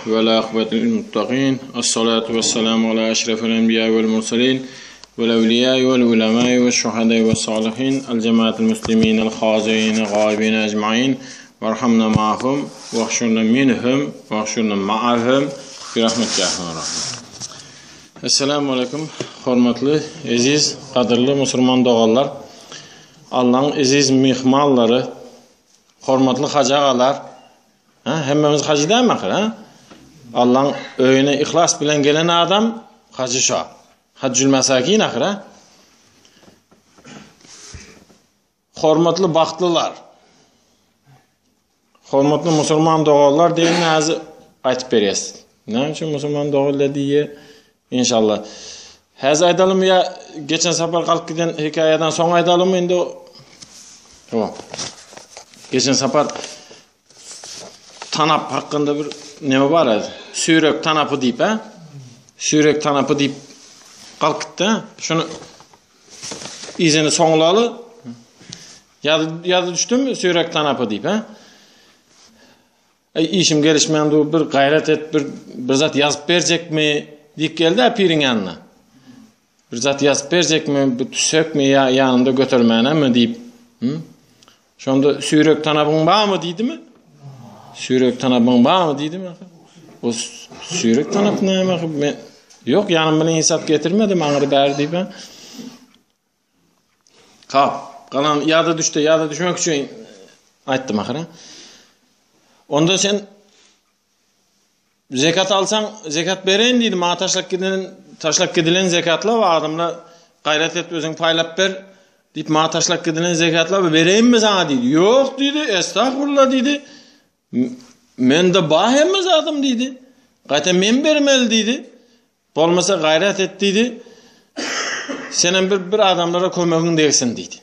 Vel akıbetu lil muttaqin. Esselatu vesselamu ala eşrefil enbiya vel murselin. Vel evliyai vel ulemai ve şuhadai ve salihin. El cemaatul muslimin el hazirin gaibin ecmain. Verhamna ma'hum ve ahşurna minhum ve ahşurna ma'ahum. Bir rahmetike ya erhamer rahimin. Esselamu aleyküm hormatly, eziz, gadyrly musulman doganlar. Allaň eziz myhmanlary, hormatly hajy agalar. Ha, hemmemiz hajy dälmi ahyr, ha? Allaň öýüne yhlas bilen gelen adam hajy şo. Hajjül mesakin ahyr, ha? Hormatly bagtlylar. Hormatly musulman doganlar diýen näzi aýtyp berýäs. Näme üçin musulman doganlar diýýär? Inşallah. Häzir aýdalymy ýa geçen sapar galyp giden hekaýadan soň aýdalymy indi? Tamam. Geçen sapar tanap hakynda bir neme bar edi. Süýrek tanapy diýip, ha? Süýrek tanapy diýip galyp gitdi. Şunu izini soňlaly. Ýa ýa düşdüm süýrek tanapy diýip, ha? Eý, işim gelişmän dur, bir gaýrat et, bir bir zat ýazyp berjekmi diýip geldi-ä piriň ýanyna. Bir zat ýazyp berjekmi, bir tüsekmi ýa ýanynda götermänemi diýip. Hı? Şonda süýrek tanapyň barmy diýdimi? Süýrek tanapyň barmy diýdimi? O süýrek tanap näme? Men ýok, ýanym bilen hesap getirmedim aňry bäri diýip. Kap, galan ýada düşdi, ýada düşmek üçin aýtdym ahyry. Onda sen zekat alsaň, zekat bereýin diýdi, maňa taşlap giden, taşlap gidilen zekatlar bar, adamlar gaýrat et özüň paýlap ber diýip maňa taşlap gidilen zekatlar bar, bereýinmi saňa diýdi. Ýok diýdi, estagfurullah diýdi. Mende bar hemme zadym diýdi. Gaýta men bermeli diýdi. Bolmasa gaýrat et diýdi. Senem bir bir adamlara kömegiň degsin diýdi.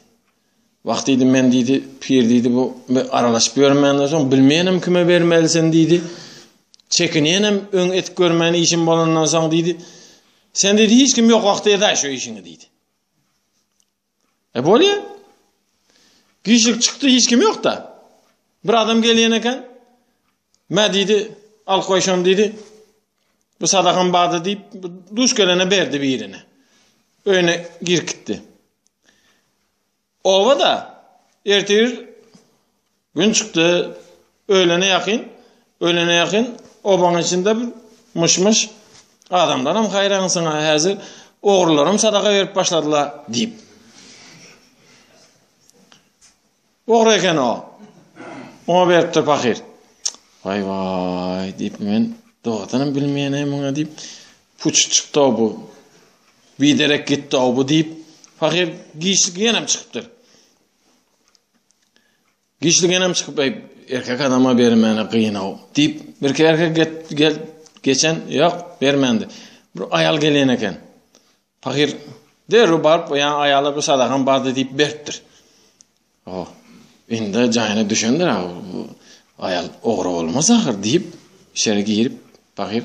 Wah diýdi men diýdi pir diýdi bu aralaşyp ýörmänden soň bilmeýänem kime bermelisin diýdi. Çekinýänem öň etip görmän işim bolandan soň diýdi. Sen diýdi hiç kim ýok wagty edäý şu işiňi diýdi. E bolýa. Giçlik çykdy hiç kim ýok da. Bir adam gelýän eken. Mä diýdi, al goý şony diýdi. Bu sadakam bardy diýip, duş gelene berdi birine. Öýüne girip gitdi. Oba da ertir gün çykdy, öýlene ýakyn, öýlene ýakyn obaň içinde bir myş-myş adamlaram haýransyň häzir ogrularam sadaka berip başladylar diýip. Ogry eken o. Oňa beripdir pahyr. Waý waý diýip men dogrudanam bilmeýän muňa diýip puç çykdy bu. Biderek gitdi bu diýip pahyr giçlik ýenem çykypdyr. Giçlik ýenem çykyp eý erkek adama bermäne gynaw diýip birki erkek gel geçen ýok bermändi. Bir aýal gelýän eken. Pahyr derrew baryp ýa aýala bir sadakam bardy diýip beripdir. O indi jaýyna düşendir ha bu aýal ogry bolmaz ahyr diýip içeri girip pahyr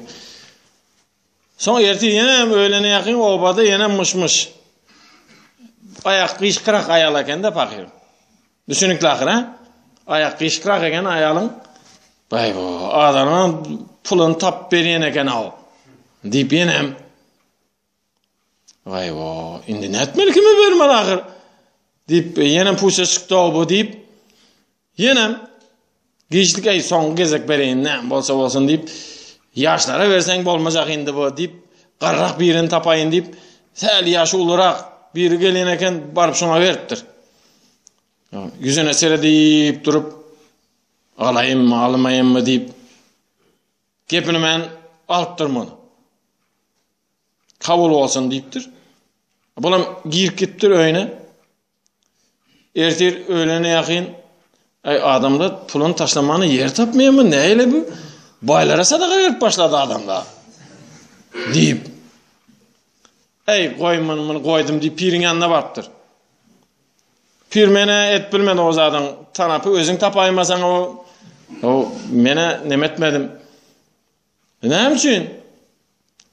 Soň ertir ýene hem öýlene ýakyn obada ýene myş-myş. Aýak gyşkyrak aýal eken-de pahyr. Düşünikli ahyr, ha? Aýak gyşkyrak eken aýalyň. Baý bu adamyň puluny tapyp berýän eken-aw. Diýip ýene hem Waý wo, indi nätmeli kime bermeli ahyr? Diýip, ýenem puşa çykdy bu diýip, ýenem giçlik eý soňky gezek bereýin, näme bolsa bolsun diýip, ýaşlara berseň bolmajak indi bu diýip, garrak birini tapaýyn diýip, sähel ýaşy ulurak biri gelýän eken, baryp şoňa beripdir. Ýüzüne seredip durup, alaýynmy, almaýynmy diýip, gepini men alypdyr muny. Kabul bolsun diýipdir. Bulam girip gitipdir öýüne. Ertir öýlene ýakyn Aý adamlar puluny taşlamana ýer tapmaýarmy? Näle bu? Baýlara sadaka berip başlady adamlar. Diýip. Eý, goý muny, muny goýdum diýip piriň ýanyna barypdyr. Pir menä et bilmedi o zadyň tanapy özüň tapaýmasaň o o menä neme etmedim. Näme üçin?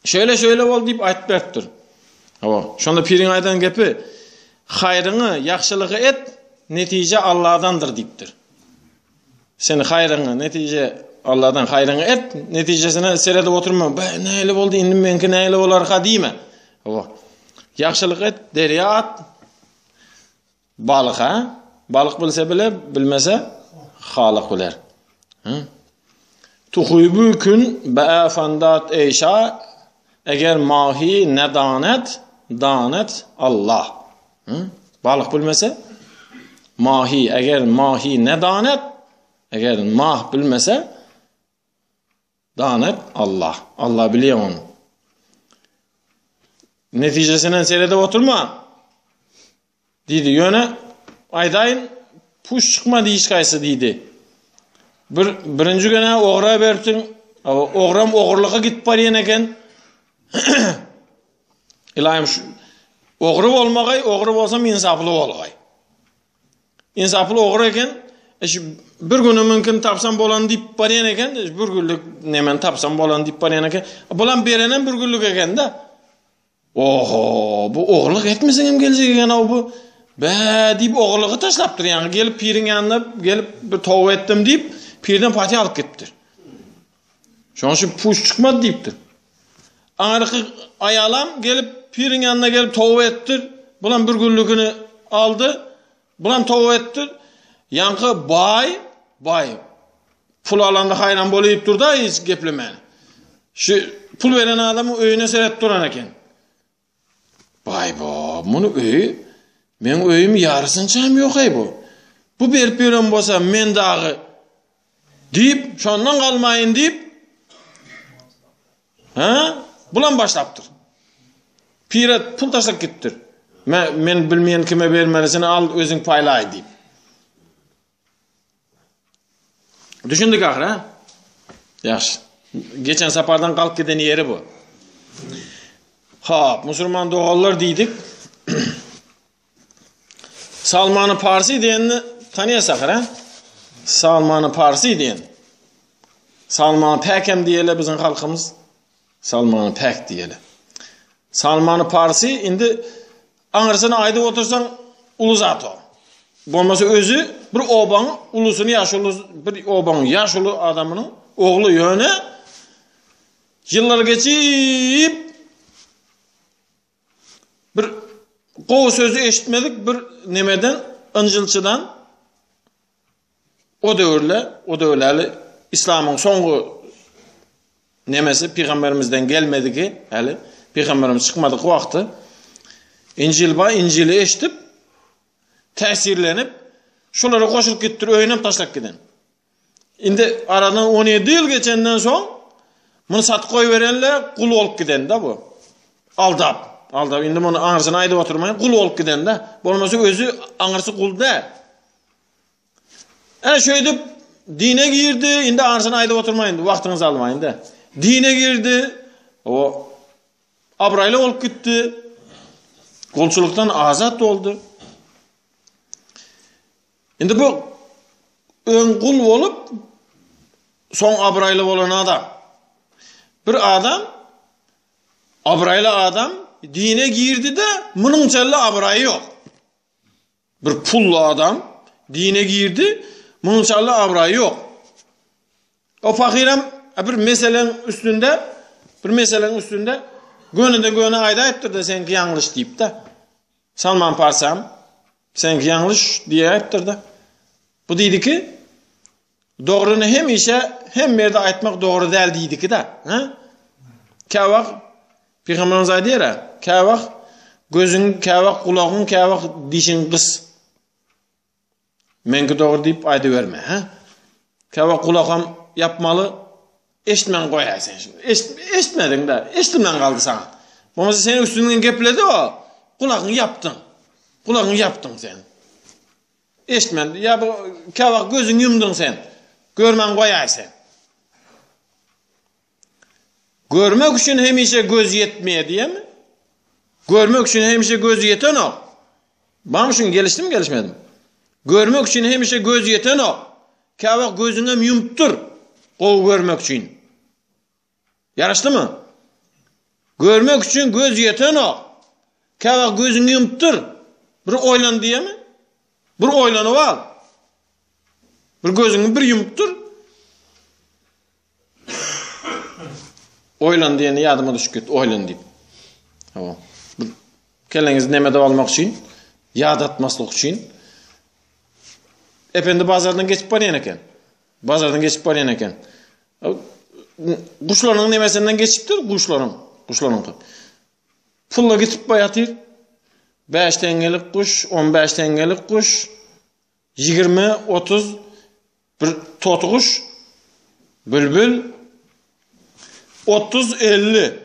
Şeýle şeýle bol diýip aýtyp beripdir. Hawa, şonda piriň aýdan gepi haýryňy, ýagşylygy et, netije Alladandyr diýipdir. Sen haýryňy, netije Allahdan haýryňy et, netijesine seredip oturma. Be, näle boldy, indi meňki näle bolarka diýme. Hawa. Ýagşylyk et, derýa at. Balyk ha? Balyk bilse biler, bilmese Halyk biler. Hı? Tuhuýbu kün be'efandat eýşa eger mahi nedanet danet Allah. Hı? Balyk bilmese mahi eger mahi nedanet eger mah bilmese Danet Allah. Allah bilýär ony. Netijesine seredip oturma. Diýdi. Ýöne aýdaýyn, puş çykmady hiç haýsy diýdi. Bir birinji güne ogra beripsiň, ogram ogurlyga gidip barýan eken. Ylaýym şu ogry bolmagaý, ogry bolsam insaply bolgaý. Insaply ogry eken, şu bir güne mümkin tapsam bolan diýip barýan eken, bir günlük nemen tapsam bolan diýip barýan eken. Bulam berenem bir günlük eken-de. Oho, bu ogurlyk etmeseň hem geljek eken-ow bu. Bä diýip ogurlygy taşlapdyr. Ýaňy gelip piriň ýanyna gelip bir toba etdim diýip, pirden patyha alyp gitipdir. Şonuň üçin puç çykmady diýipdir. Aňyrky aýalam gelip piriň ýanyna gelip toba etdir. Bulam bir günlükini aldy. Bulam toba etdir. Ýaňky baý, baý pul alanda haýran bolup dur-da hiç geplemän. Şu pul beren adamyň öýüne seredip duran eken. Baý bo, muny öýi, meň öýüm ýarysynçam ýok-eý bu. Bu berip ýören bolsa men dagy diýip, şondan galmaýyn diýip, hä, bulam başlapdyr. Pire pul taşlap gitipdir. Men, men bilmeýän kime bermelisini al, özüň paýlaý diýip. Düşündik ahyr, ha? Ýagşy. Geçen sapardan galyp giden ýeri bu. Hop, musulman doganlar diýdik. Salmany Parsi diýenini tanýas ahyr, ha? Salmany Parsi diýen. Salmany Päkem diýeli biziň halkymyz. Salmany Päk diýeli. Salmany Parsi indi aňyrsyny aýdyp otursaň uly zat o. Bolmasa özi bir obaň ulusyny ýaşuly bir obaň ýaşuly adamynyň ogly ýöne ýyllar geçip bir gowy sözi eşitmedik bir nemeden ynjylçydan O döwürle, o döwürläli islamyň soňky nemesi pygamberimizden gelmedigi, häli pygamberimiz çykmadyk wagty Injil ba, Injili eşidip täsirlenip şolara goşulyp gitdir, öýünem taşlap giden. Indi aradan 17 ýyl geçenden soň muny satyp goýberenler gul bolup giden-de bu. Aldap, aldap. Indi muny aňyrsyny aýdyp oturmaýyn, gul bolup giden-de. Bolmasa özi aňyrsy gul däl. Ene şeýdip dine girdi, indi aňyrsyny aýdyp oturmaýyn, wagtyňyzy almaýyn-da. Dine girdi, o abraýly bolup gitdi. Gulçulykdan azat boldy. Indi bu öň gul bolup, soň abraýly bolan adam. Bir adam abraýly adam dine girdi-de, munuň çenli abraýy ýok. Bir pully adam dine girdi, munuň çally abraýy ýok. O pahyram bir meseleň üstünde, bir meseleň üstünde gönüden göni aýdaýypdyr-da, seňki ýalňyş diýip-de. Salman Parsam, seňki ýalňyş diýäýipdir-de. Bu diýdi ki, Dogryny hemişe hemme ýerde aýtmak dogry däl diýdiki-de. Hä? Käwagt Pygamberimiz aýdýar-a, käwagt gözüň, käwagt gulagyň, käwagt dişiň gys. Meňki dogry diýip aýdyberme, hä? Käwagt gulakam ýapmaly, eşitmän goýaý sen. Eşit, eşitmediň-de, eşidilmän galdy saňa. Bolmasa seniň üstüňden gepledi o, gulagyňy ýapdyň. Gulagyňy ýapdyň sen. Eşitmän, ýa bu käwagt gözüňi ýumduň sen. Görmän goýaý sen. Görmek üçin hemişe göz ýetmeýär diýemi? Görmek üçin hemişe göz ýetenok. Bamy şuň gelişdimi gelişmedimi? Görmek üçin hemişe göz ýetenok. Käwagt gözüňem ýumup dur. Gowy görmek üçin. Ýaraşdymy? Görmek üçin göz ýetenok. Käwagt gözüňi ýumup dur. Bir oýlan diýemi? Bir oýlanyp al. Bir gözüňi bir ýumup dur. Oýlan diýeni ýadyma düşüp gitdi, oýlan diýip. Hawa. Kelleňizi nemede almak üçin, ýadatmaslyk üçin. Ependi bazardan geçip barýan eken. Bazardan geçip barýan eken. Guşlaryň nemesinden geçipdir, guşlaryň, guşlaryňky. Pulla gitip ýatyr. 5 teňňelik guş, 15 teňňelik guş, 20, 30 bir totuguş, bülbül, 30, 50.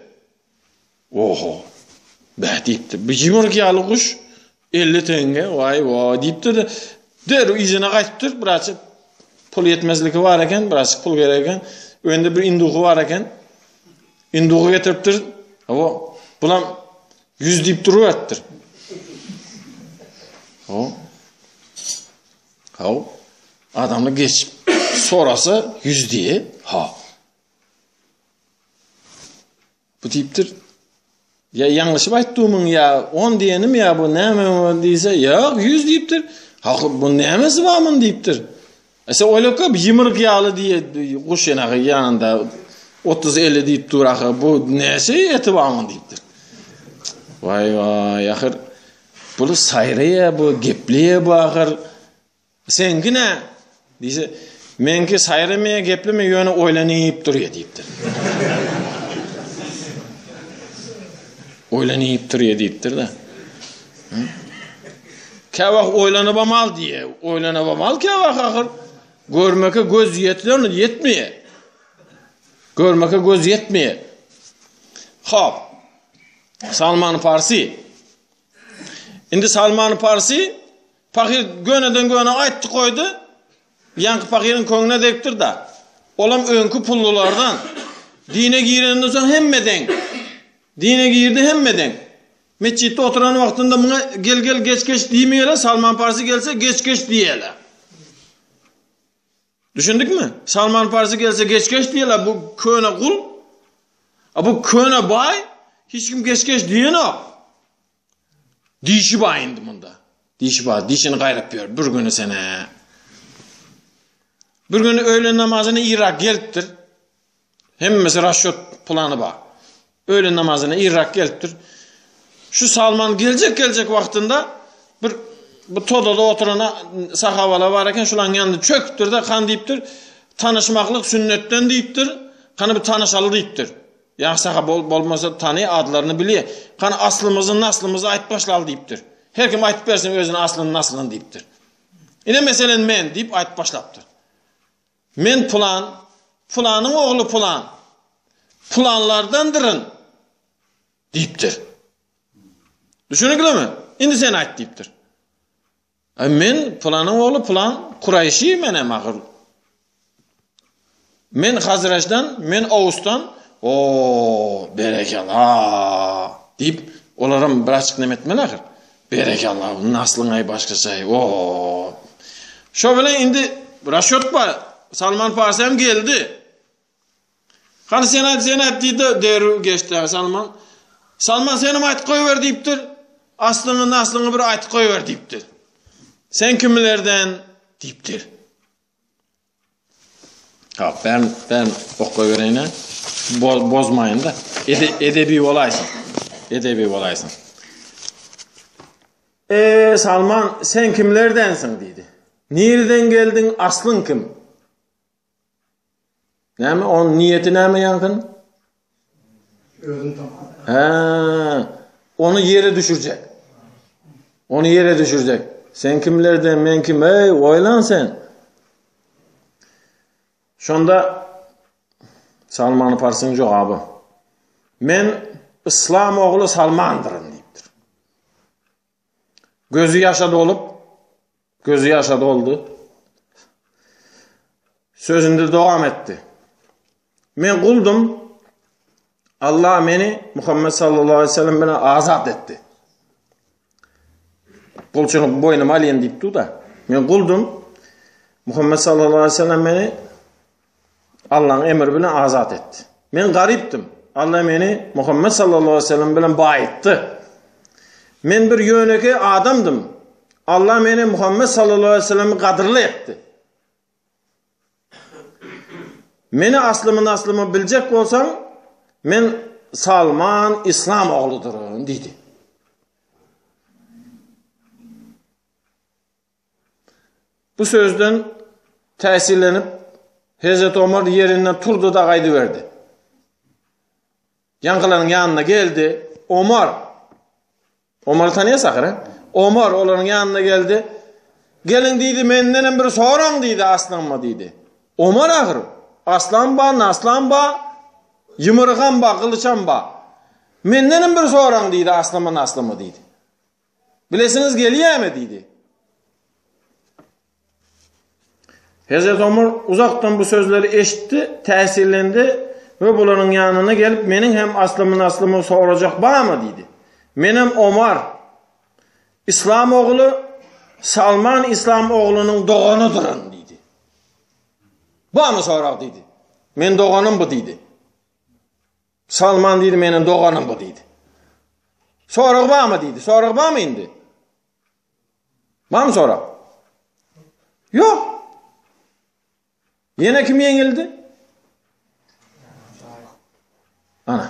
Oho. Bäh diýipdir. Bir ýumruk ýaly guş 50 teňňe, waý waý diýipdir. Derrew yzyna gaýtypdyr. Birazçyk pul ýetmezligi bar eken, birazçyk pul gerek eken. Öýünde bir indugy bar eken. Indugy getiripdir. Hawa, bulam 100 diýip duruberipdir. Hawa. Hawa. Adamlar geçip sorasa 100 diýe. Ha. Bu diýipdir, Ýa ýalňyşyp aýtdymyň ýa on diýenim ýa bu näme diýse, ýok, ýüz diýipdir. Ha, bu nämesi bar muň diýipdir. E sen oýlap gör, ýumruk ýaly diýe guş ýanagy ýanynda 30-50 diýip dur ahyr, bu näçe eti bar muň diýipdir. Waý waý, ahyr bu saýraýa bu gepleýä bu ahyr. Seňki nä? Diýse, meňki saýramaýa, geplemeýä, ýöne oýlanyp durýa diýipdir. Oýlanyp durýa diýipdir-de. Käwagt oýlanybam al diýe, oýlanybam al käwagt ahyr. Görmeke göz ýetilendir, ýetmeýä. Görmeke göz ýetmeýä. Hop. Salman Farsi. Indi Salman Farsi Pahyr göneden-göne aýtdy goýdy. Ýaňky pahyryň köňlüne degipdir-de. Olam öňki pullulardan. Dine girenden soň hemme deň. Dine girdi hemme deň. Metjitde oturan wagtynda muňa gel-gel geç-geç diýmeýärler, Salman Parsy gelse geç-geç diýýärler. Düşündikmi? Salman Parsy gelse geç-geç diýýärler, bu köne gul. A bu köne baý hiç kim geç-geç diýenok. Dişi bar indi munda. Dişi bar, dişini gaýrap ýör. Bir güni sene. Bir güni öýle namazyna Irak gelipdir. Hemmesi rasçot plany bar. Öýle namazyna Irak gelipdir. Şu Salman geljek geljek wagtynda bir bu todada oturan sahabalar bar eken, şularyň ýanynda çöküpdir-de, kan diýipdir. Tanyşmaklyk sünnetden diýipdir. Hany bir tanyşaly diýipdir. Ýa saha bol bolmasa tany adlaryny bilýä. Hany aslymyzy naslymyzy aýtyp başlaly diýipdir. Her kim aýtyp bersin özüni aslyny naslyny diýipdir. Ine meselen men diýip aýtyp başlapdyr. Men pylan, pylanyň ogly pylan, pylanlardandyryn diýipdir. Düşüniklimi? Indi sen aýt diýipdir. Ay men pylanyň ogly pylan Kuraýşy menem ahyr. Men Hazrajdan, men Owsdan, o berekella diýip, olaram birazçyk neme etmeli ahyr. Berekella, naslyň aý başgaça, o. Şo bilen indi raşot bar. Salman Farsi hem geldi. Hany sen aýt, sen aýt diýdi, derrew geçdi Salman. Salman senem aýtyp goýber diýipdir. Aslyňy, naslyňy bir aýtyp goýber diýipdir. Sen kimlerden diýipdir. Ha, ben ben ok goýbereýin. Bo, bozmaýyn da. Ede, edebi bolaýsyn. Edebi bolaýsyn. E Salman sen kimlerdensiň diýdi. Nireden geldiň, aslyň kim? Näme onuň niýeti näme ýaňkyň? Özüni tapmak. Hä, ony ýere düşürjek. Ony ýere düşürjek. Sen kimlerden, men kim? Eý, oýlan sen. Şonda Salman Farsyň jogaby. Men Islam ogly Salmandyryn diýipdir. Gözi ýaşa dolup, gözi ýaşa doldy. Sözünde dowam etdi. Men guldum. Allah meni Muhammed sallallahu aleyhi ve sellem bilen azat etdi. Gulçulyk boýnuma alýan diýipdi da. Men guldum. Muhammed sallallahu aleyhi ve sellem meni Allah'ın emri bilen azat etdi. Men garypdym. Allah meni Muhammed sallallahu aleyhi ve sellem bilen baýytdy. Men bir ýönekeý adamdym. Allah meni Muhammed sallallahu aleyhi ve sellem gadyrly etdi. Meni aslymy-naslymy biljek bolsaň, men Salman Islam ogludyryn diýdi. Bu sözden täsirlenip, Hezreti Omar ýerinden turdy-da gaýdyberdi. Ýaňkylaryň ýanyna geldi. Omar! Omary tanýas ahyry. Omar olaryň ýanyna geldi. Geliň diýdi, mendenem bir soraň diýdi, aslyňmy diýdi. Omar ahyry. Aslam ba, naslam ba, ýumrugam ba, gylyçam ba. Mendenem bir soraň diýdi, aslymy, naslymy diýdi. Bilesiňiz gelýärmi diýdi. Hezreti Omar uzakdan bu sözleri eşitdi, täsirlendi we bularyň ýanyna gelip, meniň hem aslymy naslymy sorajak barmy diýdi. Menem Omar, Islam ogly Salman Islam oglunyň doganydyryn diýdi. Barmy sorag diýdi. Men doganym bu diýdi. Salman diýdi, meniň doganym bu diýdi. Sorag barmy diýdi. Sorag barmy indi? Barmy sorag? Ýok. Ýene kim ýeňildi? Ana.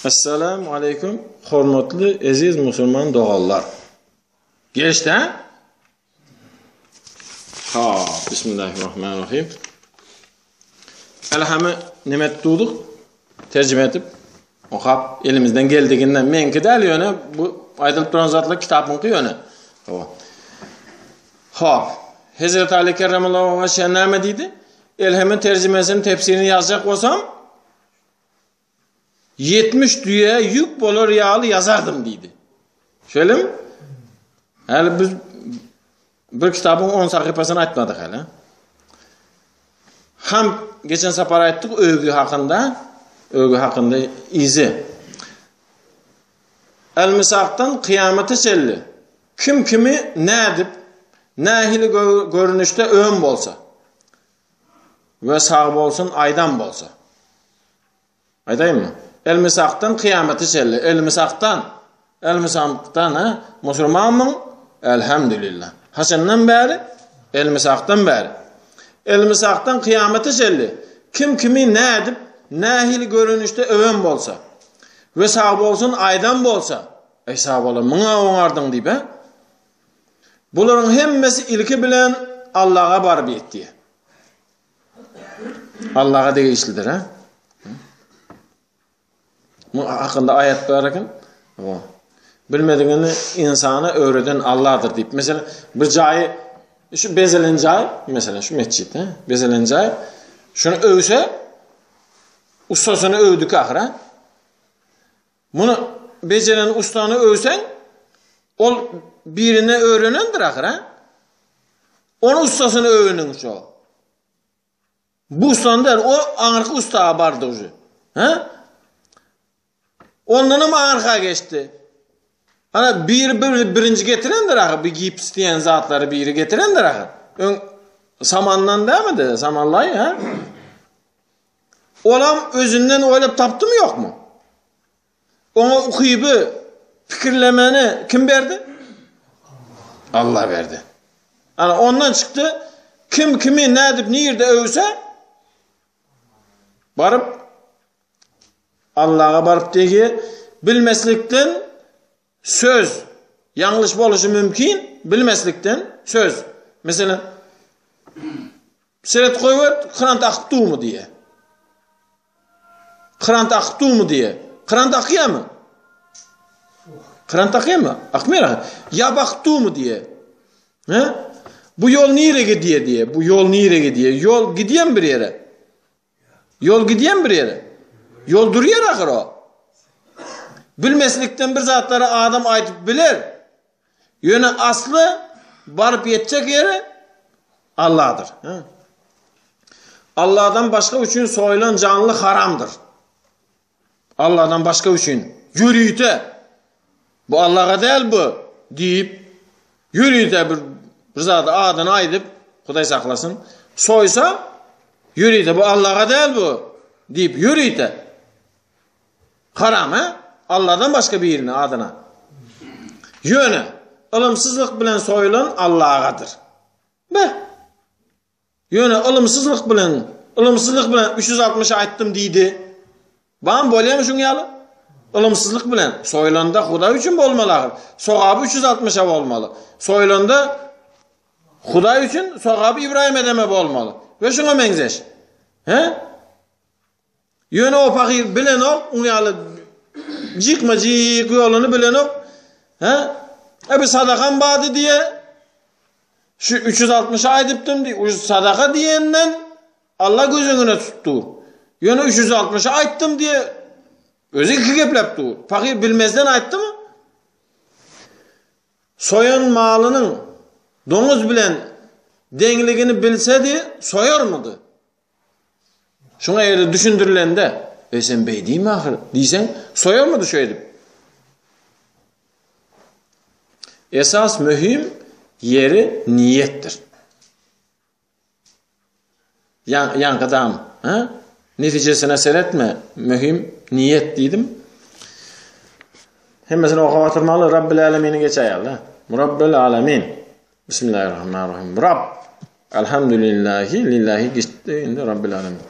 Assalamu aleýkum, hormatly eziz musulman doganlar. Geçdi, ha? Ha, bismillahirrahmanirrahim. Elhamy neme duduk? Terjime edip okap elimizden geldiginden meňki däl ýöne bu aýdylyp duran zatlar kitapyňky ýöne. Hawa. Hop. Hezreti Ali kerremallahu wejhe näme diýdi? Elhamy terjimesini, tefsirini ýazjak bolsam 70 düýe ýük bolar ýaly ýazardym diýdi. Şeýlemi? Häli biz bir kitabyň 10 sahypasyny aýtmadyk häli. Ham geçen sapar aýtdyk öwgi hakynda, öwgi hakynda izi. El-Misakdan kyýamata çenli kim kimi nädip, nähili görnüşde öwen bolsa we sag bolsun aýdan bolsa. Aýdaýynmy? Elmisakdan kyýamata çenli, elmisakdan, elmisakdan, ha, musulmanmyň? Elhamdülillah. Haçandan bäri? Elmisakdan bäri. Elmisakdan kyýamata çenli kim kimi nädip, nähili görünüşde öwen bolsa we sag bolsun aýdan bolsa, eý sag bola, muňa oňardyň diýip, ha? Bularyň hemmesi ilki bilen Allaha baryp ýetdi. Allaha degişlidir, ha? Bu hakynda aýat bar eken. O. Bilmedigini insana öwreden Allahdyr diýip. Mesela bir jaýy şu bezelen jaý, mesela şu mesjit, ha? Bezelen jaý. Şunu öwse ussasyny öwdük ahyr, ha? Muny bejeren ussany öwseň, ol birine öwrenendir ahyr, ha? Onuň ussasyny öweniň şo. Bu ussany däl, o aňyrky ussa bardy uje. Ha? Ondanam aňyrka geçdi. Ana biri bir, birinji getirendir ahyr, bir gips diýen zatlary biri getirendir ahyr. Öň samandan dälmidi? Samanlaý, ha? Olam özünden oýlap tapdymy ýokmy? Oňa ukyby, pikirlemeni kim berdi? Allah berdi. Ana ondan çykdy, kim kimi nädip nirde öwse baryp Allaha baryp degi bilmeslikden Söz ýalňyş boluşy mümkin, bilmeslikden söz. Meselem, seret goýber, krant akyp durmy diýe. Krant akyp durmy diýe. Krant akýarmy? Krant akýarmy? Akmaýar. Ýap akyp durmy diýe. He? Bu ýol nirä gidýär diýe. Bu ýol nirä gidýär? Ýol gidýän bir ýere. Ýol gidýän bir ýere. Ýol durýar ahyr o. Bilmeslikden bir zatlary adam aýdyp biler. Ýöne asly baryp ýetjek ýeri Allahdyr. Allahdan başga üçin soýulan janly haramdyr. Allahdan başga üçin ýörite bu Allaha däl bu diýip ýörite bir bir zady adyny aýdyp Hudaý saklasyn soýsa ýörite bu Allaha däl bu diýip ýörite haram ha Allahdan başga birine adyna ýöne ylymsyzlyk bilen soýulan Allaha'dyr. Be. Ýöne ylymsyzlyk bilen. Ylymsyzlyk bilen 360 aýtdym diýdi. Bam bolýamy şuň ýaly? Ylymsyzlyk bilen soýlanda Hudaý üçin bolmaly ahyr. Sogaby 360-a bolmaly. Soýlanda Hudaý üçin sogaby Ibrahim edeme bolmaly. We şuňa meňzeş. He? Ýöne o pahyr bilenok, oň ýaly jikme-jik ýoluny bilenok. He? E bir sadakam bardy diýe. Şu 360 aýdypdym diý. Uj sadaka diýenden Allah göz öňüne tutdy. Ýöne 360 aýtdym diýe. Özi iki gepläp dur. Pahyr bilmezden aýtdymy? Soýan malynyň doňuz bilen deňligini bilsedi, soýarmydy? Şuňa eger düşündirilende, "E sen beý diýme ahyr" diýseň, soýarmydy şeýdip? Esas möhüm ýeri niýetdir. Ýa ýaňkydam, ha? Netijesine seretme, möhüm niýet diýdim. Hemmesini okap oturmaly, Rabbil Alemini geçäýeli. Rabbil Alemin. Bismillahirrahmanirrahim. Rab. Elhamdülillahi lillahi geçdi indi Rabbil Alemin.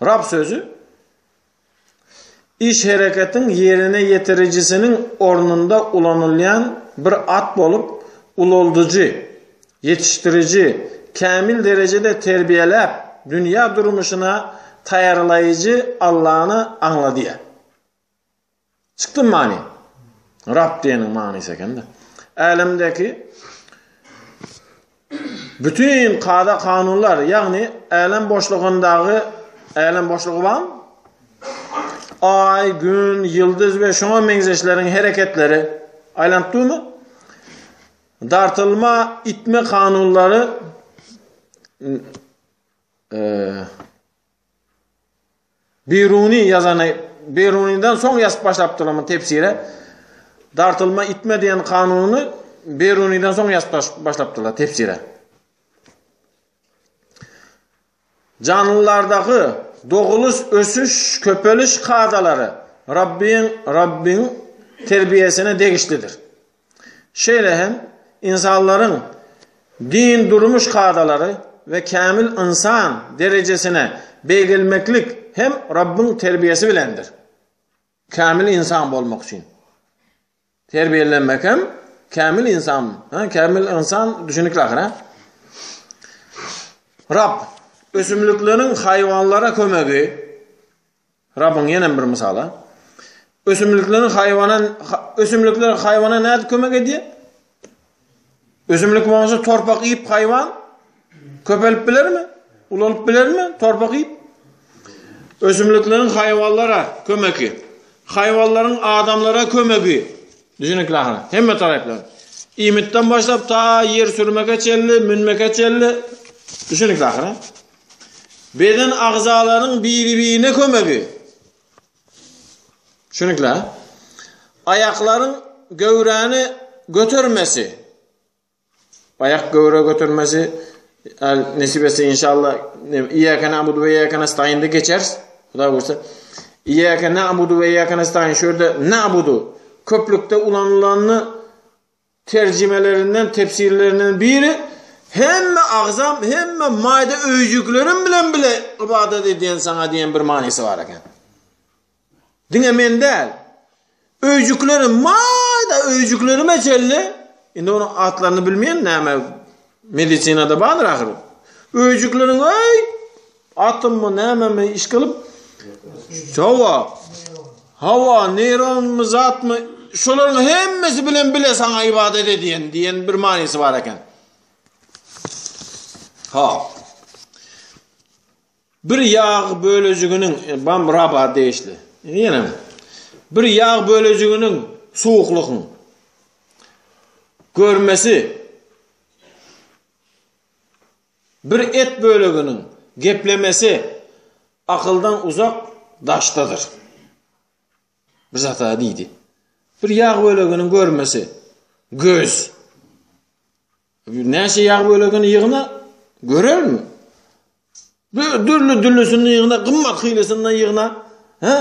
Rab sözü iş hereketiň ýerine ýetirijisiniň ornunda ulanylýan bir at bolup, ulaldyjy, ýetişdiriji, kämil derejede terbiýeläp, dünýä durmuşyna taýýarlaýjy Allany aňladýar. Çykdy many. Rab diýeniň manysy ekende. Älemdäki bütün kada kanunlar, ýagny älem boşlugyndaky älem boşlugy bar. Aý, gün, ýyldyz we şoňa meňzeşleriň hereketleri aýlanyp durmy? Dartylma, itme kanunlary e, Biruni ýazany Birunidan soň ýazyp başlapdyrlar muny tefsire. Dartylma itme diýen kanunyny Birunidan soň ýazyp başlapdyrlar tefsire. Janlylardaky doguluş, ösüş, köpeliş kadalary Rabbiň Rabbiň terbiýesine degişlidir. Şeýle hem ynsanlaryň din-durmuş kadalary we kämil ynsan derejesine beýgelmeklik hem Rabbyň terbiýesi bilendir. Kämil ynsan bolmak üçin terbiýelenmek hem kämil ynsan, ha, kämil ynsan düşünikli ahyr, ha? Rab ösümlikleriň haýwanlara kömegi Rabyň ýene bir mysaly. Ösümlikleriň haýwana ösümlikler haýwana nädip kömek edýär? Ösümlik bolmasa torpak iýip haýwan köpelip bilermi? Ulalyp bilermi? Torpak iýip. Ösümlikleriň haýwanlara kömegi. Haýwanlaryň adamlara kömegi. Düşünikli ahyry. Hemme taraplar. Iýmitden başlap ta ýer sürmeke çenli, münmeke çenli düşünikli ahyry. Beden agzalaryň biri-birine kömegi. Düşünikli. Aýaklaryň göwräni götermesi. Aýak göwre götermesi nesip etse inşallah İyyâke na'budu ve iyyâke nestaîn'de geçeris. Hudaý buýursa. İyyâke na'budu ve iyyâke nestaîn şu ýerde na'budu köplükde ulanylanyny terjimelerinden, tefsirlerinden biri hemme agzam, hemme maýda öýjüklerim bilen bile ybadat edýän saňa diýen bir manysy bar eken. Diňe men däl. Öýjüklerim, maýda öýjüklerime çenli, indi onuň atlaryny bilmeýän näme medisinada bardyr ahyr. Öýjükleriň öý atommy nämemi iş kylyp Hawa. Hawa, neýronmy zatmy şolaryň hemmesi bilen bile saňa ibadet edýän diýen bir manysy bar eken. Ha. Bir ýag bölejiginiň, e, bam raba degişli. Ýene bir ýag bölejiginiň suwuklygyň görmesi bir et böleginiň geplemesi akyldan uzak daşdadyr. Bir zat diýdi. Bir ýag böleginiň görmesi göz Näçe ýag bölegini ýygna, görermi? Dürli dürlüsini ýygna, gymmat hylysyndan ýygna. He?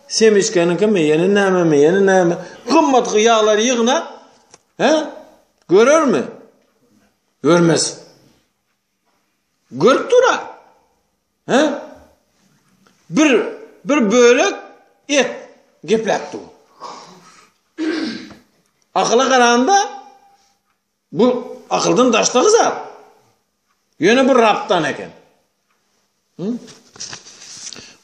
Semişkeniňkimi, ýene nämemi, ýene näme? Gymmat ýaglary ýygna. He? Görermi? Görmez. Görüp dura. He? Bir bir bölek et gepläp dur. Akyla garanda bu akyldan daşdagy zat. Ýöne bu Rabdan eken. Hı?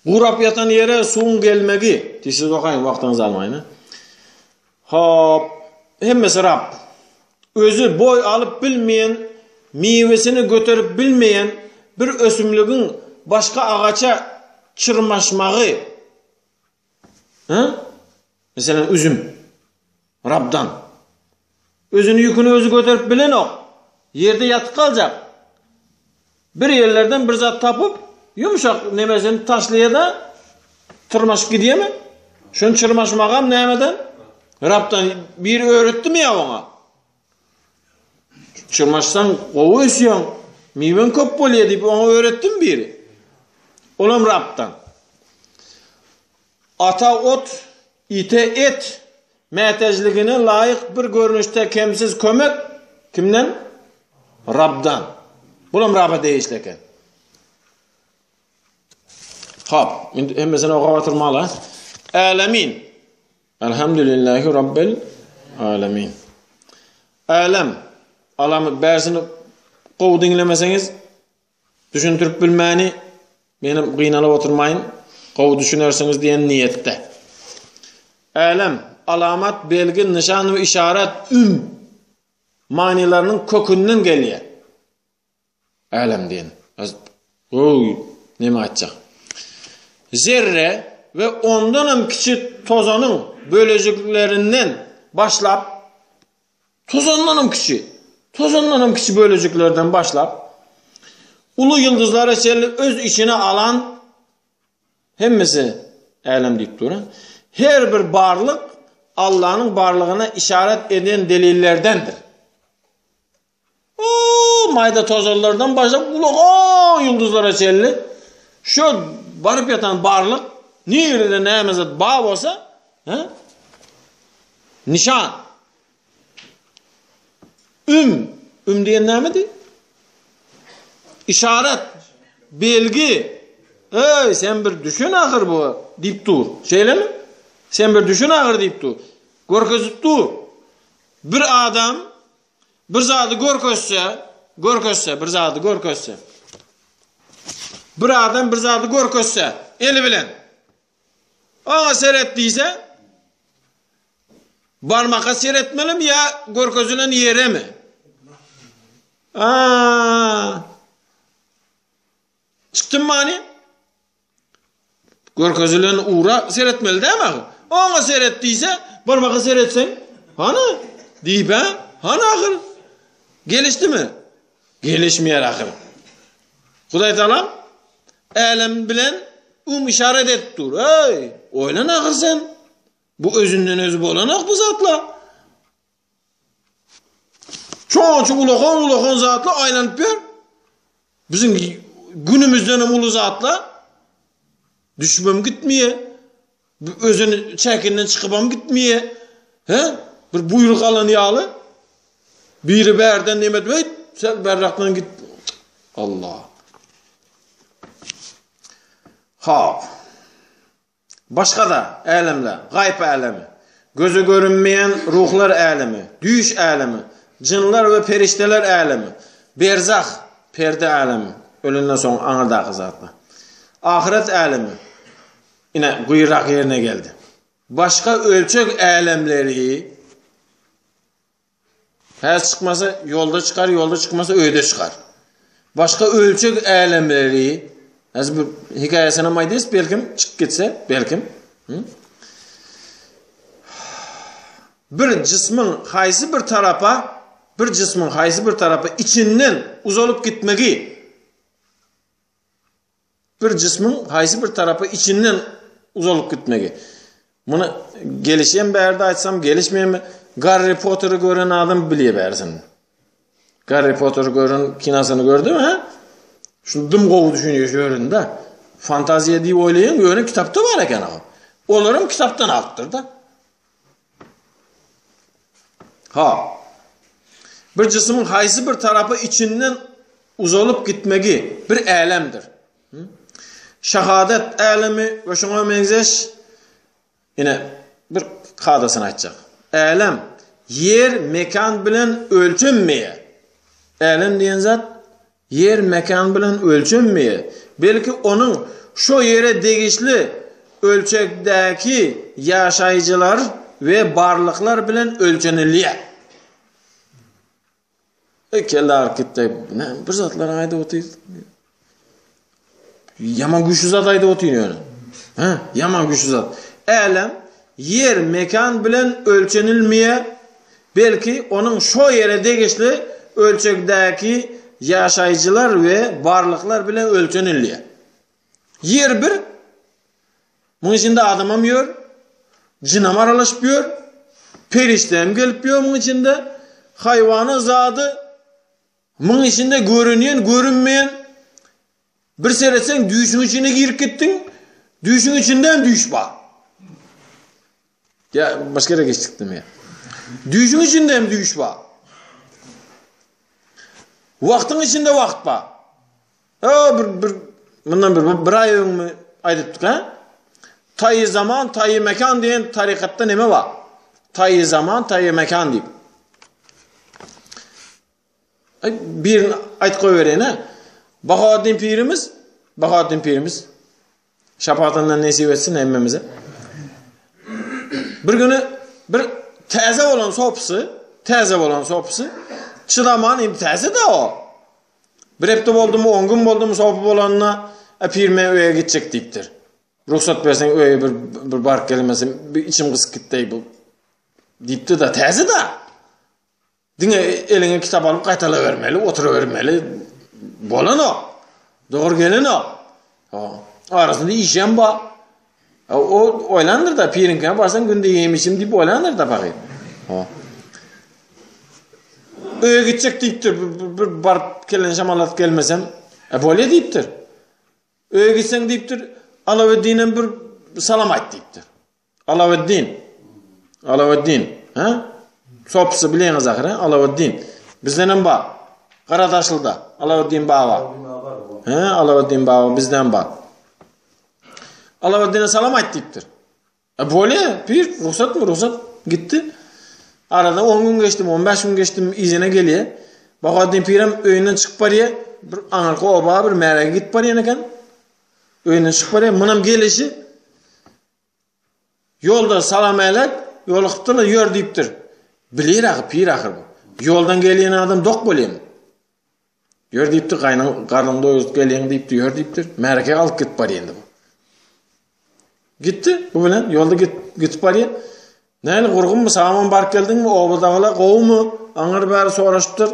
Gurap ýatan ýere suwuň gelmegi. Tizsiz okaýyn, wagtyňyzy almaýyn. Hop, hemmesi Rab. Özi boý alyp bilmeýän, miwesini göterip bilmeýän bir ösümligiň başga agaça çyrmaşmagy. Hı? Meselem, üzüm. Rabdan. Özüni ýüküni özi göterip bilenok. Ýerde ýatyp galjak. Bir ýerlerden bir zat tapyp, ýumşak nemesini taşlaýa-da, tyrmaşyp gidýärmi? Şuny çyrmaşmagam nämeden? Rabdan biri öwretdimi ýa oňa? Çyrmaşsaň gowy ösýäň, miweň köp bolýar diýip oňa öwretdimi biri? Olam Rabdan. Ata ot, ite et, mätäjligine laýyk bir görnüşde kemsiz kömek kimden? Rabdan. Bulam Raba degişli eken. Hop, indi hemmesini okap oturmaly. Älemin. Elhamdülillahi Rabbil alemin. Älem. Alamy bärsini gowy diňlemeseňiz Düşündirip bilmäni menem gynalyp oturmaýyn, gowy düşünersiňiz diýen niýetde. Älem, alamat, belgi, nyşan we yşarat, üm manylarynyň kökünden gelýär. Älem diýen. Gowy neme aýtjak. Zerre we ondanam kiçi tozanyň bölejiklerinden başlap Tozandanam kiçi, tozandanam kiçi bölejiklerden başlap, uly ýyldyzlara çenli öz içine alan hemmesi älem diýip dur. Her bir barlyk Allanyň barlygyna işaret eden delillerdendir. O maýda tozanlardan başlap ulakan ýyldyzlara çenli şu baryp ýatan barlyk nirede näme zat bar bolsa, he? Nişan. Üm. Üm diýen nämedi? Işaret, belgi. Eý, sen bir düşün ahyr bu diýip dur. Şeýlemi? Sen bir düşün ahyr diýip dur. Görkezip dur. Bir adam bir zady görkezse, görkezse, bir zady görkezse. Bir adam bir zady görkezse eli bilen. Oňa seret diýse, barmaka seretmelimi ýa görkezilen ýeremi? Aa. Çykdym many? Görkezilen ugra seretmeli dämi? Oňa seret diýse, barmaka seretseň, hany? Diýip-ä, hany ahyr? Gelişdimi? Gelişmeýär ahyr. Hudaý Taala älem bilen um işaret edip dur. Eý, oýlan ahyr sen. Bu özünden özi bolanok bu zatlar. Çoğunça ulakan ulakan zatlar aýlanyp ýör. Biziň günümizden hem uly zatlar düşübem gitmeýär. Özüni çäkinden çykybam gitmeýär. He? Bir buýruk alan ýaly. Biri bärden neme edip, "Eý, sen bärrakdan git." Allah. Hop. Başga-da älemler, gaýyp älemi, göze görünmeýän ruhlar älemi, düýş älemi, jynlar we perişdeler älemi, berzah, perde älemi, ölenden soň aňyrdaky zatlar. Ahyret älemi, ine, guýrak ýerine geldi. Başga ölçeg älemleri Häzir çykmasa ýolda çykar, ýolda çykmasa öýde çykar. Başga ölçeg älemleri, häzir bu hekaýasyny hem aýdýas, belkim çykyp gitse, belkim. Bir jismiň haýsy bir tarapa, bir jismiň haýsy bir tarapa içinden uzalyp gitmegi Bir jismiň haýsy bir tarapa içinden uzalyp gitmegi. Muny gelişýän bärde aýtsam, gelişmeýän Garri Potteri gören adam bilýär bärisini. Garri Potteri gören kinosyny gördümi, ha? Şunu dym gowy düşünýär şu ýerinde. Fantaziýa diýip oýlaýan, ýöne kitapda bar eken o. Olaram kitapdan alypdyr-da. Ha. Bir jismiň haýsy bir tarapa içinden uzalyp gitmegi bir älemdir. Şahadat älemi we şuňa meňzeş ine bir kadasyny aýtjak. Älem ýer, mekan bilen ölçenmeýär. Älem diýen zat ýer, mekan bilen ölçenmeýär. Belki onuň şo ýere degişli ölçegdäki ýaşaýjylar we barlyklar bilen ölçenilýär. E, kelle agyryp gitdi. Näme bir zatlar aýdyp otyr. Ýaman güýçli zat aýdyp otyr ýöne. Hä, ýaman güýçli zat. Älem ýer, mekan bilen ölçenilmeýär. Belki onuň şo ýere degişli ölçegdäki ýaşaýjylar we barlyklar bilen ölçenilýär. Ýer bir, Muň içinde adamam ýör, jynam aralaşyp ýör, perişde hem gelip ýör muň içinde, haýwany zady muň içinde görünýän, görünmeýän bir seretseň düýşüň içine girip gitdiň, düýşüň içinde hem düýş bar. Ýa başga ýere geçdik diýme. Düýşüň içinde hem düýş bar. Wagtyň içinde wagt bar. O bir bir mundan bir bir aý öňmi aýdypdyk ha? Taýy zaman, taýy mekan diýen tarikatda neme bar? Taýy zaman, taýy mekan diýip. Ay, birini aýdyp goýbereýin ha. Bahaddin pirimiz, Bahaddin pirimiz Şapaatyndan nesip etsin hemmemize. Bir günü bir täze bolan sopusy, täze bolan sopusy çydaman indi täze de o. Bir hepde boldumy, 10 gün boldumy sopy bolanyna e, pir men öýe gitjek diýipdir. Rugsat berseň öýe bir bir baryp gelmesem bir içim gysyp gitdi bu. Diýipdi da täze da. Diňe eliňe kitap alyp gaýtalabermeli, oturybermeli bolanok. Dogry gelenok. Arasynda işem bar. O oýlandyr da piriňkä barsaň günde iýmişim diýip oýlandyr da pahyr. Öýe gitjek diýipdir, bir baryp kellen şamallatyp gelmesem, e bolýa diýipdir. Öýe gitseň diýipdir, Alaweddinem bir salam aýt diýipdir. Alaweddin. Alaweddin. Ha? Sopusy bilýäňiz ahyry, Alaweddin. Bizdenem bar. Garadaşlyda Alaweddin baba. He, Alaweddin baba bizden bar. Alaweddine salam aýt diýipdir. E bolýa, pir, rugsatmy, rugsat. Gitdi. Arada 10 gün geçdi, 15 gün geçdi, yzyna gelýär. Bahaddin pirem öýünden çykyp barýar. Bir aňyrky oba bir märege gidip barýan eken. Öýünden çykyp barýar. Munam gelişi Ýolda salam-älek, ýolukypdyrlar, ýör diýipdir. Bilir ahy, pir ahyr bu. Ýoldan gelýän adam dok bolýamy? Ýör diýipdir, gaýnyň garnyňy doýuryp gelýäň diýipdir, ýör diýipdir. Märekä alyp gidip barýa indi bu. Gitdi, bu bilen ýolda git, gidip barýa. Näli gurgunmy, sag-aman baryp geldiňmi, obadagylar gowumy? Aňyr bäri soraşypdyr.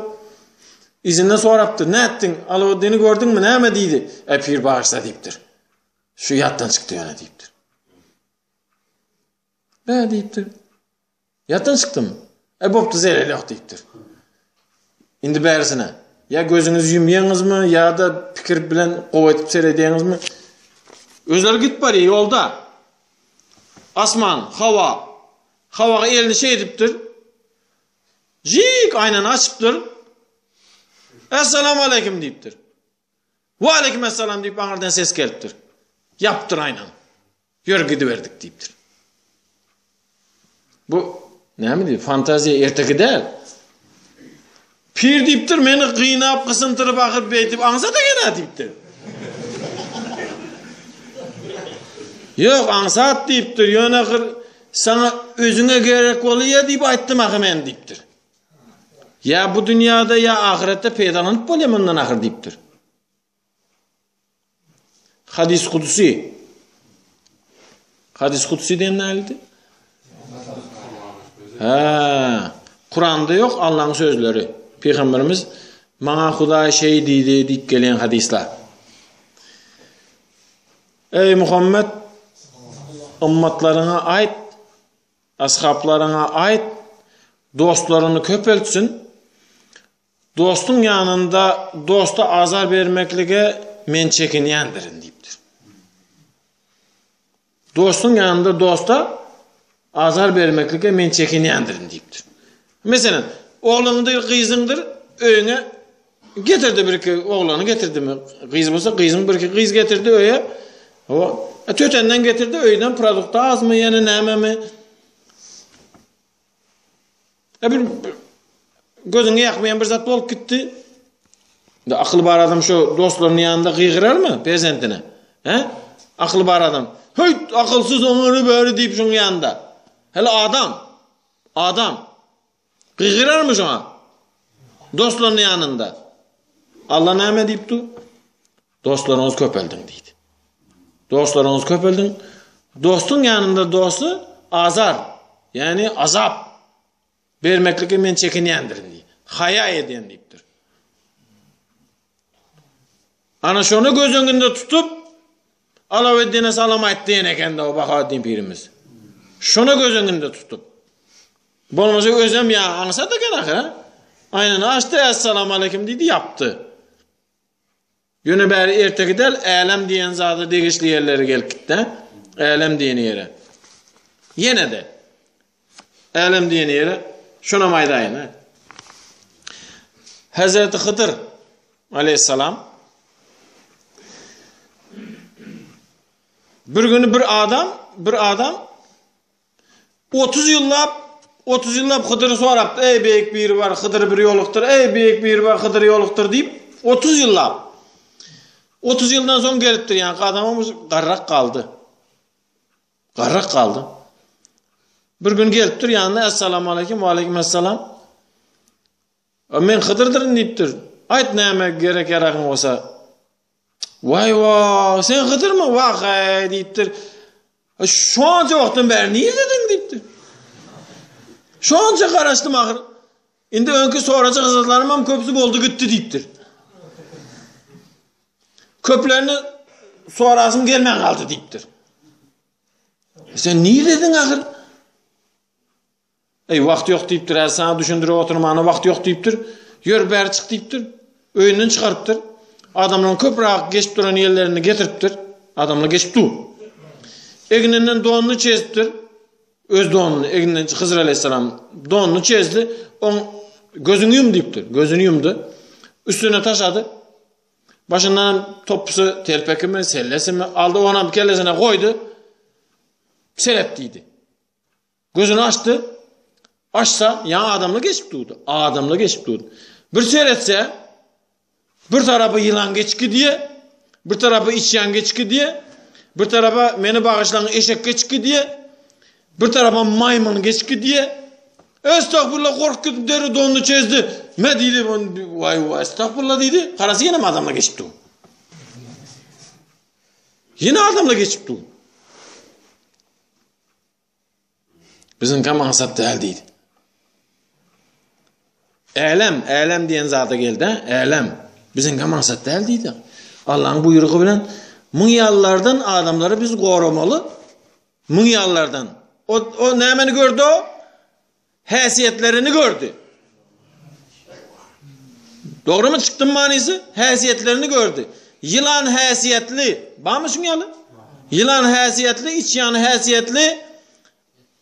Yzyndan sorapdyr, nätdiň, Alaweddini gördüňmi, näme diýdi. E, pir bagyşla diýipdir. Şu ýatdan çykdy ýöne diýipdir. Bä diýipdir. Ýatdan çykdym. E bopdy zelel ýok diýipdir. Indi bärisine ýa gözüňizi ýumýaňyzmy ýa-da pikir bilen gowy edip seredýäňizmi? Özleri gidip barýar ýolda. Asman, hawa. Hawaga elini şeýdipdir. Jik aýnany açypdyr. Essalamu aleýkum diýipdir. Waleýkim essalam diýip aňyrdan ses gelipdir. Ýapdyr aýnany. Ýör gidiberdik diýipdir. Bu näme diýip, fantaziýa erteki däl. Pir diýipdir, meni gynap, gysyntyryp ahyr beýdip aňsat eken-ä diýipdir. Ýok, aňsat diýipdir, ýöne ahyr saňa özüňe gerek bolýa diýip aýtdym ahy men diýipdir. Ýa bu dünýäde, ýa ahyretde peýdalanyp bolýar mundan ahyr diýipdir. Hadis kudsi. Hadis kudsi diýen näildi? Hä, Kuranda ýok Allah'ın sözleri. Peygamberimiz maňa Hudaý şeý diýdi diýip gelen hadisler. Ey Muhammed, ümmatlaryňa aýt, Ashaplaryňa aýt, dostlaryny köpeltsin. Dostuň ýanynda dosta azar bermeklige men çekinýändirin diýipdir. Dostuň ýanynda dosta azar bermeklige men çekinýändirin diýipdir. Meselem, ogluňdyr, gyzyňdyr, öýüňe getirdi bir iki oglany getirdimi? Gyz bolsa gyzyň bir iki gyz getirdi öýe. Hawa, e, tötenden getirdi, öýden produkt azmy, ýene nämemi? E bir gözüňe ýakmaýan bir zat bolup gitdi. Indi akyly bar adam şu dostlarynyň ýanynda gygyrarmy perzentine? He? Akyly bar adam. Höýt, akylsyz oňary böri diýip şuň ýanynda. Hele adam. Adam. Gygyrarmy şoňa? Dostlarynyň ýanynda. Allah näme diýip dur? Dostlaryňyzy köpeldiň diýdi. Dostlaryňyzy köpeldiň. Dostuň ýanynda dosty azar, ýagny azap bermeklige men çekinýändirin diýdi. Haýa edýän diýipdir. Ana şony göz öňünde tutup Alaweddine salam aýtdy diýen eken-de o Bahaweddin pirimiz. Şony göz öňünde tutup. Bolmasa özem ýa aňsat eken ahyr. Aýnany açdy, Essalamu aleýkum diýdi, ýapdy. Ýöne bäri erteki däl, älem diýen zada degişli ýerlere gelip gitdi. Älem diýen ýere. Ýene-de älem diýen ýere şonam aýdaýyn. Hazreti Hydyr aleyhisselam bir günü bir adam, bir adam 30 ýyllap, 30 ýyllap Hydyry sorapdy, Eý, beýik biri bar, Hydyry bir ýolukdyr, eý, beýik biri bar, Hydyry ýolukdyr diýip, 30 ýyllap. 30 ýyldan soň gelipdir, ýaňky adamam garrak galdy. Garrak galdy. Bir gün gelipdir ýanyna, Essalamu aleýkum, we aleýkum essalam. Men Hydyrdyryn diýipdir. Aýt näme gerek-ýaragyň bolsa. Waý waý, sen Hydyrmy? Wah-eý diýipdir. Şonça wagtdan bäri niredediň diýipdir. Şonça garaşdym ahyr. Indi öňki sorajak zatlarym hem köpüsi boldy gitdi diýipdir. Köplerini sorasym gelmän galdy diýipdir. Sen niredediň ahyr? Eý, wagt ýok diýipdir, häzir saňa düşündirip oturmana wagt ýok diýipdir. Ýör, bäri çyk diýipdir. Öýünden çykarypdyr. Adamlaryň köpräk geçip duran ýerlerini getiripdir. Adamlar geçip dur. Egninden donuny çezipdir. Öz donuny egninden Hyzr aleyhisselam donuny çezdi. Oň gözüňi ýum diýipdir. Gözüni ýumdy. Üstüne taşlady. Başyndan topusy telpekimi, sellesimi aldy, onam kellesine goýdy. Seret diýdi. Gözüni açdy. Açsa, ýaňy adamlar geçip durdy. Adamlar geçip durdy. Bir seretse, bir tarapy ýylan geçip gidýär, bir tarapy içýan geçip gidýär, bir tarapa meni bagyşlaň eşek geçip gidýär, bir tarapa maýmyn geçip gidýär. Estagfirullah gorkup gidip deri donuny çezdi. Me diýdi, waý waý estagfirullah diýdi. Garasy ýene adamlar geçip dur. Ýene adamlar geçip dur. Biziňkem aňsat däl diýdi. Älem, älem diýen zada geldi, älem. Biziňkem aňsat däl diýdi. Allah'ın buýrugy bilen müň ýallardan adamlary biz goramaly. Müň ýallardan. O, o nämeni gördi o? Häsiýetlerini gördi. Dogrymy çykdym manysy? Häsiýetlerini gördi. Ýylan häsiýetli, barmy şuň ýaly? Ýylan häsiýetli, içýan häsiýetli,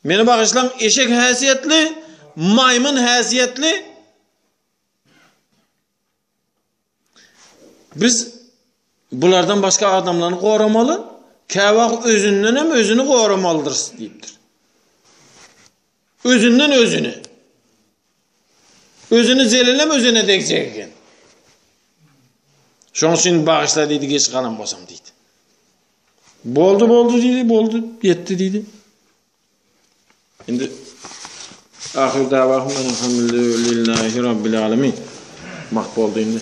meni bagyşlaň, eşek häsiýetli, maýmyn häsiýetli. Biz bulardan başga adamlary goramaly, käwagt özünden hem özüni goramalydyrys diýipdir. Özünden özüni. Özüni zelelem özüne degjek eken. Şoň üçin bagyşla diýdi, geç galan bolsam diýdi. Boldy, boldy diýdi, boldy, ýetdi diýdi. Indi ahyr dawahum elhamdülillahi rabbil alamin. Wagt boldy indi.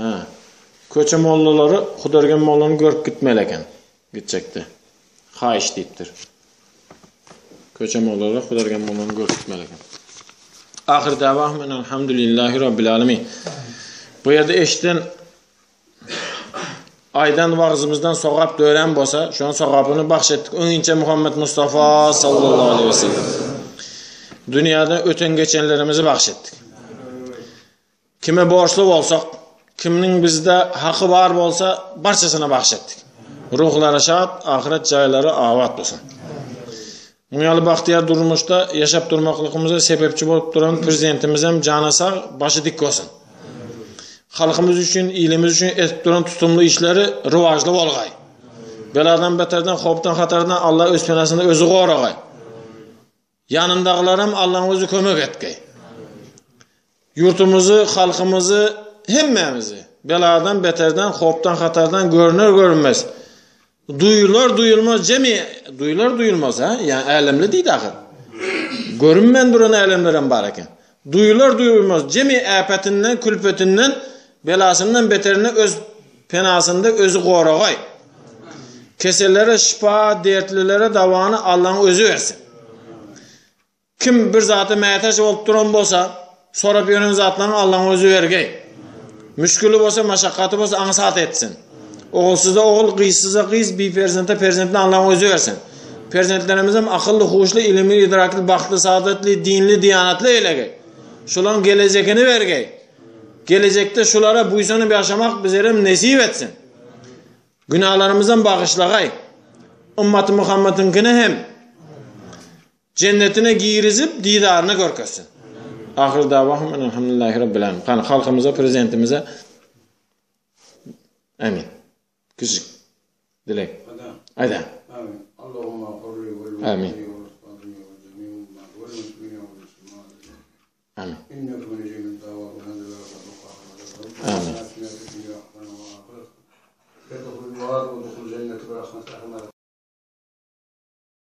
Ha. Köçe mollalary Hudargen mollany görüp gitmeli eken. Gitjekdi. Haýyş diýipdir. Köçe mollalary Hudargen mollany görüp gitmeli eken. Ahyr dawahum elhamdülillahi rabbil alamin. Bu ýerde eşiden aýdan wagzymyzdan sogap dörän bolsa, şonuň sogapyny bagş etdik. Öňinçe Muhammed Mustafa sallallahu aleyhi ve sellem. Dünýäde öten geçenlerimizi bagş etdik. Kime borçly bolsak, kimniň bizde haky bar bolsa, barçasyna bagş etdik. Ruhlary şat, ahyret jaýlary abat bolsun. Muň ýaly bagtyýar durmuşda ýaşap durmaklykymyza sebepçi bolup duran Prezidentimizem jany sag, başy dik bolsun. Halkymyz üçin, ilimiz üçin edip duran tutumly işleri rywajly bolgaý. Beladan beterden, howpdan hatardan Alla öz penasynda özi goragaý. Ýanyndagylaram Allaň özi kömek etgeý. Ýurtumyzy, halkymyzy, hemmämizi beladan beterden, howpdan hatardan görner görünmez, duýular duýulmaz jemi duýular duýulmaz ha, ýa älemli diýdi ahyr. Görünmän duran älemlerem bar eken. Duýular duýulmaz jemi äpetinden, külpetinden, belasyndan beterinden öz penasynda özi goragaý. Kesellere şypa, dertlilere dawany Allaň özi bersin. Kim bir zata mätäç bolup duran bolsa, sorap ýören zatlaryny Allaň özi bergeý. Müşgili bolsa, maşakgaty bolsa aňsat etsin. Ogulsyza ogul, gyzsyza gyz, biperzente perzentini Allaň özi bersin. Perzentlerimizem akylly, huşly, ilimli, idrakly, bagtly, saadatly, dinli, diýanatly eýlegeý. Şularyň gelejekini bergeý. Gelejekde şulara buýsanyp ýaşamak bizerem nesip etsin. Günalarymyzam bagyşlagaý. Ymmaty Muhammediňkini hem Jennetine girizip didaryny görkezsin. Ahyr dawahum enelhamdülillahi rabbil alamin. Hany halkymyza, prezidentimize Amin. Küçük dilek. Aýda. Amin. Allahumma gurri we Amin. Amin. Amin.